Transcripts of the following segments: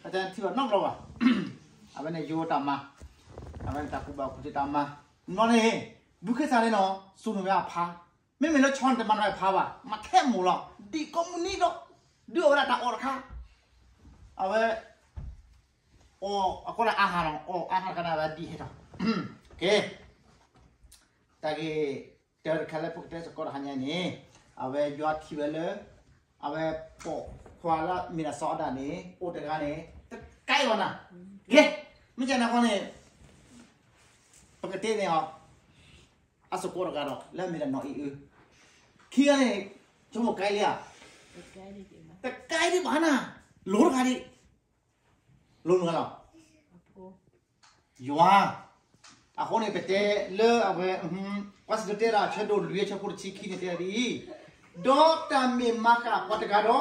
အတထံၣ်ဘၣ်နီတဘျီဘၣ်. အဝဲန့ၣ်ယိၤတၢ်မၤ, အဝဲန့ၣ်တၢ်ကူၣ်ဘၣ်ကူၣ်သ့တၢ်မၤ, နီၢ်န့ၣ် ဘုခ့စးန့ၣ်နီၤ စူၢ်န့ၢ်ဝဲအဖါ, မ့မ့ၢ်လၢဆီန့ၣ်တမၤန့ၢ်ဝဲဖါဘၣ်, မၤထဲမိၢ်လီၤ, ဒံၣ်ကိးမုၢ်နံၤဒီး ဒုးအီၣ်ဝဲဒၣ်တၢ်အီၣ်တခါ, အဝဲ အီၣ်အါဟးနီၤ, အီၣ်အါဟးတခါန့ၣ် အဝဲဒံၣ်ဟဲထီၣ်, ကဲ တၢ်ဂ့ၢ်တၢတခါလၢပကတဲစ့ၢ်ကီးတဟါညါန့ၣ်, အဝဲယွၤထံၣ်ဝဲလၢ အဝဲပိာ်ခွါလၢအမ့ၢ်ဒၣ်စီၤအၤဒၣ်န့ၣ် အိၣ်တဂၤန့ၣ် တကဲလီၤနၤ, ကဲ မ့ၢ်ကဲန့ၣ်ဃီန့ၣ် ပကတဲန့ၣ်အီၤ အစ့ၢ်ကီးတဂၤဒီး လၢအမ့ၢ်ဒၣ်နီၢ်အံၣ်အု, ခံဂၤန့ၣ် ဆိကမိၣ်ကဲလံဧါ, တကဲဒံးဘၣ်နၤ, လိၤတဂၤဒံး, လိၤနုၤလီၤ ယွၤ, အဃိန့ၣ် ပတဲလၢအဝဲ ပှၤစံၣ်တဲၤတဲလီၤ အဆၢဒိၣ်လွံၢ် အဆၢဖိတဆံခံန့ၣ်တဲဒ်အံၤ, ဒီးတၢ်မ့ၢ်မၤဃၣ်ပှၤတဂၤ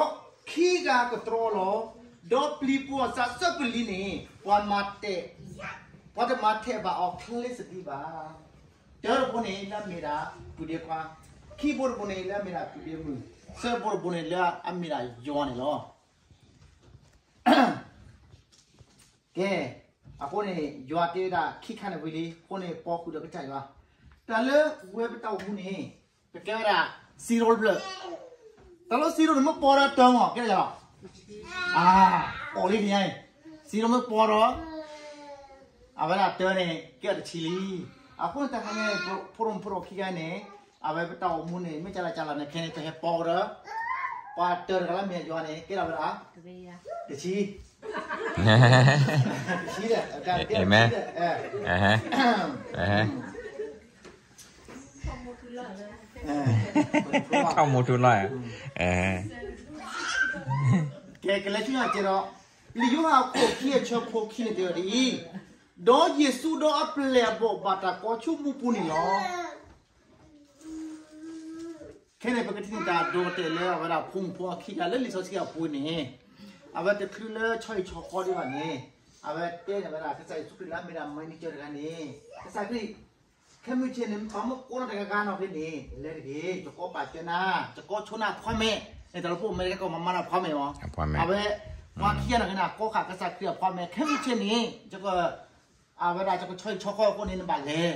ဒီး ခံဂၤကတြီလီၤ, ဒီးပျံၤပှၤအသးစၢၢ်ပလံၤန့ၣ် ပှၤမၤတဲာ်, ပှၤတမၤထဲးဘၣ်အီၤချ့စတံဘၣ်. တၢတဘိန့ၣ်လၢအမ့ၢ်ဒၣ်ပုၢ်ဒ့ခွါ, ခံဘိတဘိန့ၣ်လၢအမ့ၢ်ဒၣ်ပုၢ်ဒ့မုၣ်, သၢဘိတဘိန့ၣ်လၢအမ့ၢ်ဒၣ်ယွၤန့ၣ်လီၤ. ကဲ, အဃိန့ၣ် ယွၤတဲဝဲဒၣ်ခံခါန့ၣ်ဝံၤလံ, အဃိန့ၣ် ပိာ်ဃုာ်ဒီးကစၢ်ယွၤ, တၢ်လၢဝဲပတၢ်အိၣ်မူန့ၣ် ပကဲဝဲဒၣ် zero တဖျၢၣ်, တၢ်လၢ zero န့ၣ် မ့ၢ်ပိာ်ဒီးတၢ်မ့ၢ် ကဲဒၣ်ယၤလီၤ, အါ, အိၣ်လံတညါအံၤ, zero မ့ၢ်ပိာ်ဒီး အဝဲဒၣ်တၢန့ၣ် ကဲအီၤတဆံလံ. အဃိန့ၣ် တဟါညါအံၤ ဖိဒိၣ်မုၣ်ဖိဒိၣ်ခံဂၤန့ၣ် အဝဲပတၢ်အိၣ်မူန့ၣ် မ့ၢ်ကလၤကလၤန့ၣ် ခဲန့ၣ် ပဟဲပိာ်ဒီး ပှၤတၢတဂၤလၢမ့ၢ်ယွၤန့ၣ် ကဲထီၣ်ဝဲဒၣ် တဆံ, တဆံဒီး အတၢ်ကဲ Amen. တဆံဒီး ထီၣ်မူထူလီၤ, ကဲ ကလဲၤဆူညါကဲဒီး လံာ်ယိၤဟၣ်အခိၣ်ခံအဆၢဖိခံန့ၣ်တဲဝဲဒ်အံၤ, ဒီးယ့ၣ်ၡူးဒီးအပျဲၢ်အဘီၣ်ဘၣ်တၢ်ကိးဆူမူပူၤန့ၣ်လီၤ. ခဲန့ၣ် ပကထံၣ်န့ၢ်တၢ်ဒိတဲာ်လၢအဝဲဒၣ်ဖိမုၣ်ဖိခွါခံဂၤလၢလံာ်စီဆှံအပူၤန့ၣ်, အဝဲတချုးလၢဆီဟံၣ်ဆီဃီဒံးဘၣ်န့ၣ်, အဝဲတဲန့ၢ်ဝဲဒၣ်ကစၢ်ယ့ၣ်ၡူးခရံာ်လၢအမ့ၢ်ဒၣ် manager တဂၤန့ၣ်, ကစၢ်ခရံာ်, ခဲမုၢ်ဆ့ၣ်န့ၣ် ပှၤမ့ၢ်ကိးနၤတဂၤဂၤနီၢ်ဂ့ၤန့ၣ် လဲၤတဂ့ၤ, ယကိးပာ်စၢၤနၤ, ယကိးဆိနၤ appointment, န့ၣ်တၢ်လၢပအိၣ်အမဲရကၤကီၢ်မၤမၤဒီး appointment မ့ၢ်, အဝဲ ပှၤခံဂၤန့ၣ် ကိးဃာ်ကစၢ်ခရံာ် appointment ခဲမုၢ်ဆ့ၣ်န့ၣ် ယက အဝဲဒၣ် ယကဆီဟံၣ်ဆီဃီအဃိန့ၣ် နဘၣ်လဲၤ,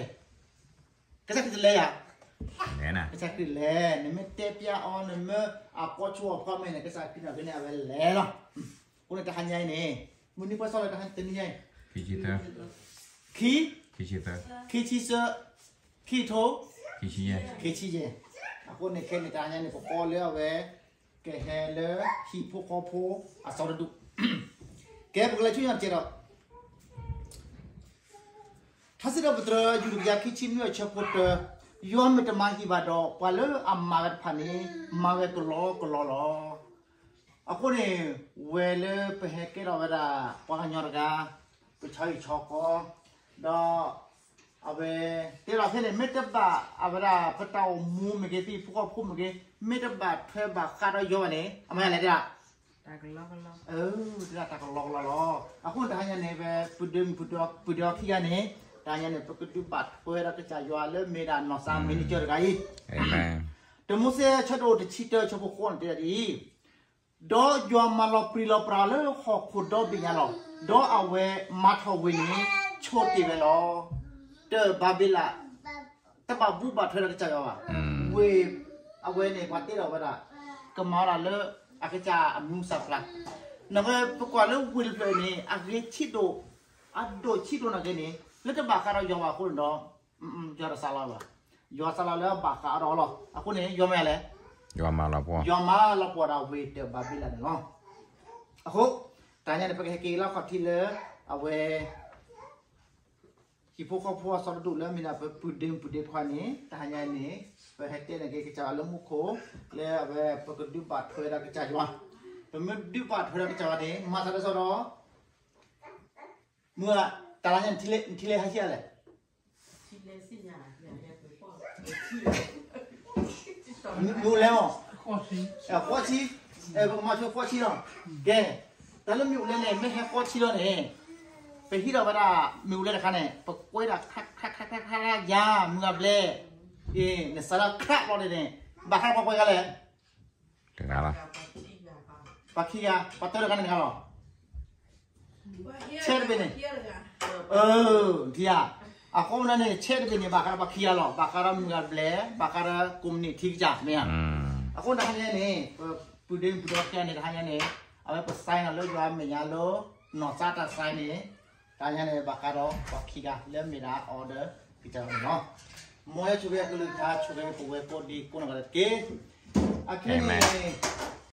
ကစၢ်ခရံာ်တလဲၤယၤ, ကစၢ်ခရံာ်လဲၤ, နမ့ၢ်တဲပျဲအီၤ နမ့ၢ်အကိးဆိအီၤ appointment န့ၣ် ကစၢ်ခရံာ်န့ၣ် အဝဲလဲၤလီၤ. အဃိန့ၣ် တဟါညါအံၤန့ၣ် မုၢ်နံၤပှဲၤစီလၢတဟါတနံၤညါအံၤ, ခံ, ခံဆံသၢ, ခံထိ, ခံဆံယဲၢ်, အဃိန့ၣ်ခဲန့ၣ် တဟါညါန့ၣ် ပကိးလၢအဝဲ ကဟဲလၢဟံၣ်ဖိဃီဖိအစီတဒူၣ်, ကဲ ပကလဲၤဆူညါတက့ၢ်ဒီး ထါစံးထီၣ်ပတြၢၤ ယူၢ်တကယၤခံဆံနွံအဆၢဖိတၢ, ယွၤမ့ၢ်တမၤဟံၣ်ဘၣ်ဒီး ပှၤလၢအမၤဝဲတဖၣ်န့ၣ် မၤဝဲကလီကလီလီၤ. အဃိန့ၣ် ဝဲလၢပဟဲကဲထီၣ်ဝဲဒၣ် ပှၤကညီတဂၤ, ပဆီဟံၣ်ဆီဃီ, ဒီး အဝဲ တဲလီၤဖဲန့ၣ် မ့ၢ်တဘၣ်အဝဲဒၣ် ပတၢ်အိၣ်မူမ့ၢ်ဂ့ၤ ပဟံၣ်ဖိဃီဖိမ့ၢ်ဂ့ၤ မ့ၢ်တဘၣ်ထွဲဘၣ်ဃးဒီးယွၤဘၣ်န့ၣ် အမၤလဲၣ်တဲဒၣ် တၢ်ကလီကလီလီၤ. အဃိန့ၣ် တဟါညါန့ၣ် ဝဲပုၢ်ဒ့မုၣ်ပုၢ်ဒ့ခံဂၤန့ၣ် တဟါညါန့ၣ် ပကဒုးဘၣ်ထွဲဒီးကစၢ်ယွၤလၢမ့ၢ်ဒၣ်နီၢ်စၢ် manager တဂၤအံၤ, တမိၤၡ့ဆၢဒိၣ်တဆံတၢ ဆၢဖိဃိးန့ၣ်တဲဒ်အံၤ, ဒီးယွၤမၤလီၤပြံလီၤပြါလၢဟီၣ်ခိၣ်ဒီဘ့ၣ်ညါလီၤ. ဒီးအဝဲမၤထီၣ်ဝ့ၢ်န့ၣ် ဆိတ့ၢ်ဝဲလီၤ. တၢ်ဘၤဘ့လး တဘၣ်ဘူၣ်ဘၣ်ထွဲဒီးကစၢ်ယွၤဘၣ်. ဝ့ၢ်အဝဲန့ၣ် ပှၤတဲဒီးဝဲဒၣ် ကမၤဝဲဒၣ်လၢအကစၢ်အမူစၢ်ပျၢ်, နဝဲပကွၢ်လၢဝ့ၢ်တဖျၢၣ်န့ၣ် အဂ့ၤဆံးဒိၣ်, အဒိၣ်ဆံးဒိၣ်နာ်က့န့ၣ် လၢတဘၣ်ဃးဒီးယွၤဘၣ်အဃိန့ၣ်ဒီး ယွၤတစးလီၤဘၣ်. ယွၤစးလီၤလၢအဘၣ်ဃးအါထီၣ်အီၤလီၤ. အဃိန့ၣ် ယွၤမၤလဲၣ်, ယွၤမၤလီၤပှီၢ်, ယွၤမၤလီၤပှီၢ်ဒၣ်ဝ့ၢ်တၢ်ဘၤဘ့လးန့ၣ်လီၤ. အဃိ တဟါညါန့ၣ် ပကဟဲက့ၤလီၤခီၣ်ထံးလၢ အဝဲ ဟံၣ်ဖိဃီဖိအစီတဒူၣ်လၢမ့ၢ်ဒၣ်ပပုၢ်ဒ့မုၣ်ပုၢ်ဒ့ခွါန့ၣ် တဟါညါအံၤန့ၣ် ပဟဲတဲန့ၢ်က့ၤကစၢ်ယွၤလၢမူခိၣ် လၢအဝဲပကဒုးဘၣ်ထွဲဒီးကစၢ်ယွၤ, ပမ့ၢ်ဒုးဘၣ်ထွဲဒီးကစၢ်ယွၤန့ၣ် မၤသးဒ်သိးဒီး မုၢ်ဂၤ တၢ်လၢညါ နထံၣ်လၢဟဲဆံးအါလဲၣ်, မ့ၢ်အိၣ်လဲၣ်မး, ဃိးဆံ, ပကမၤဆိဃိးဆံလီၤ. ကဲ, တၢ်လၢမ့ၢ်အိၣ်လဲၣ်န့ၣ် မ့ၢ်ဟဲဃိးဆံလီၤန့ၣ် ပဟံးထီၣ်ဝဲဒၣ် မ့ၢ်အိၣ်လဲၣ်တခါန့ၣ် ပကွဲဒၣ်ခါခါခါခါခါခါယါ မုၢ်ဂၤဘျဲၣ်, အ့ နစးဒၣ်ခါဘျီန့ၣ် ဘၣ်ဃးပှၤကွဲးဂၤလဲၣ်, တဂၤလီၤ, ပှၤခံဂၤ, ပှၤတၢတဂၤန့ၣ်တဂၤလီၤ. န့ၣ်, ထံဧါ, အဃိန့ၣ် ဆဲးတဘ့ၣ်န့ၣ် ဘၣ်ဃးဒီးပှၤခံဂၤလီၤ, ဘၣ်ဃးဒီးမုၢ်ဂၤဘျဲၣ်, ဘၣ်ဃးဒီးကိးမုၢ်နံၤထံကစၢ် မ့ၢ်ဧါ. အဃိန့ၣ်တဟါညါန့ၣ် ပပုၢ်ဒ့မုၣ်ပဒီခံဂၤန့ၣ် တဟါညါန့ၣ် အဝဲပsignလီၤလၢယွၤမဲာ်ညါလၢ နီၢ်စါတၢ်signန့ၣ် တဟါညါန့ၣ် ဘၣ်ဃးဒီးပှၤခံဂၤလၢမ့ၢ်ဒၣ် order ကစၢ်န့ၣ်လီၤ. မ်ယွၤဆိၣ်ဂ့ၤအကလုၢ်ကထါ ဆိၣ်ဂ့ၤပဝဲကိးဒံကိးနီၢ်ဂၤဒဲးတက့ၢ်. အခဲအံၤန့ၣ်